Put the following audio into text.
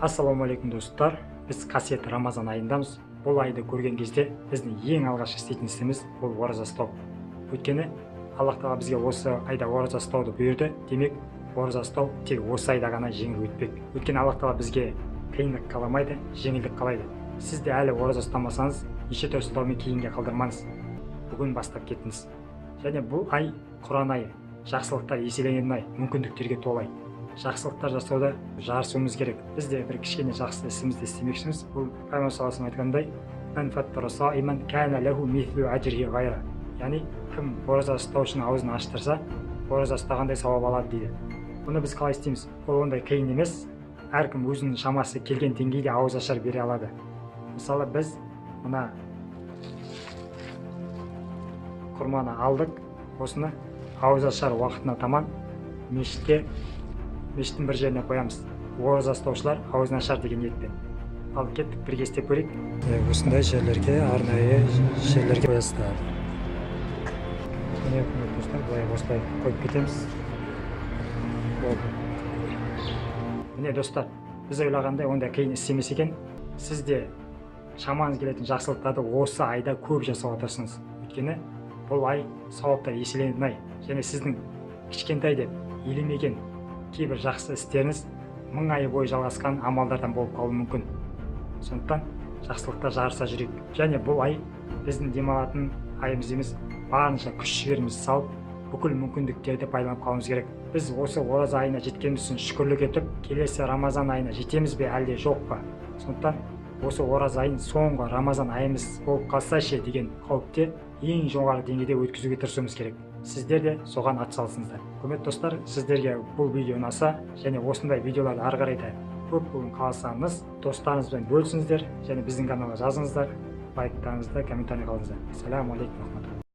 Ассалаумағалейкум, достар! Біз қасиетті Рамазан айындамыз. Бұл айды көрген кезде біздің ең алғаш істейтін ісіміз ол ораза ұстау. Өйткені Аллах Тағала бізге осы айда ораза ұстауды бұйырды. Демек, ораза ұстау тек осы айда ғана жеңіл өтпек. Өйткені Аллах Тағала бізге қиындық қаламайды, жеңілдік қалайды. Сіз де әлі ораза ұстамасаңыз, неше түрлі сылтаумен кейінге қалдырмаңыз, бүгін бастап кетіңіз. Және бұл ай Құран айы, жақсылықтар еселенетін ай, мүмкіндіктерге толы ай. Жақсылықтар жасауда жарысуымыз керек. Біз де бір кішкене жақсы ісімізді істемекшіміз. Бұл Пайғамбар саллаллаху алейхи айтқандай: «Мән фаттара саиман кана лаху мислу ажрихи ғайра», яғни кім ораза ұстаушының аузын аштырса, ораза ұстағандай сауап алады дейді. Бұны біз қалай істейміз? Ол ондай қиын емес. Әркім өзінің шамасы келген деңгейде ауыз ашар бере алады. Мысалы, біз мына құрманы алдық, осыны ауыз ашар уақытына таман мешітке, мешіттің бір жеріне қоямыз, ораза ұстаушылар аузын ашар деген ниетпен. Ал кеттік, бірге істеп көрейік. Осындай жерлерге, арнайы жерлерге қоясыздар. Міне, құрметті достар, былай, осылай қойып кетеміз, болды. Міне, достар, біз ойлағандай ондай қиын іс емес екен. Сіз де шамаңыз келетін жақсылықтарды осы айда көп жасауға тырысыңыз. Өйткені бұл ай сауаптар еселенетін ай және сіздің кішкентай деп елемеген кейбір жақсы істеріңіз мың ай бойы жалғасқан амалдардан болып қалуы мүмкін. Сондықтан жақсылықта жарыса жүрейік. Және бұл ай біздің демалатын айымыз емес, барынша күш жігерімізді салып, бүкіл мүмкіндіктерді пайдаланып қалуымыз керек. Біз осы ораза айына жеткеніміз үшін шүкірлік етіп, келесі Рамазан айына жетеміз бе, әлде жоқ па? Сондықтан осы ораза айын соңғы Рамазан айымыз болып қалса ше деген қауіпте ең жоғары деңгейде өткізуге тырысуымыз керек. Сіздер де соған атсалысыңыздар. Құрметті достар, сіздерге бұл видео ұнаса және осындай видеоларды ары қарай да көп болуын қаласаңыз, достарыңызбен бөлісіңіздер және біздің каналға жазыңыздар, лайктарыңызды, комментарий қалдырыңыздар. Ассаляму алейкум.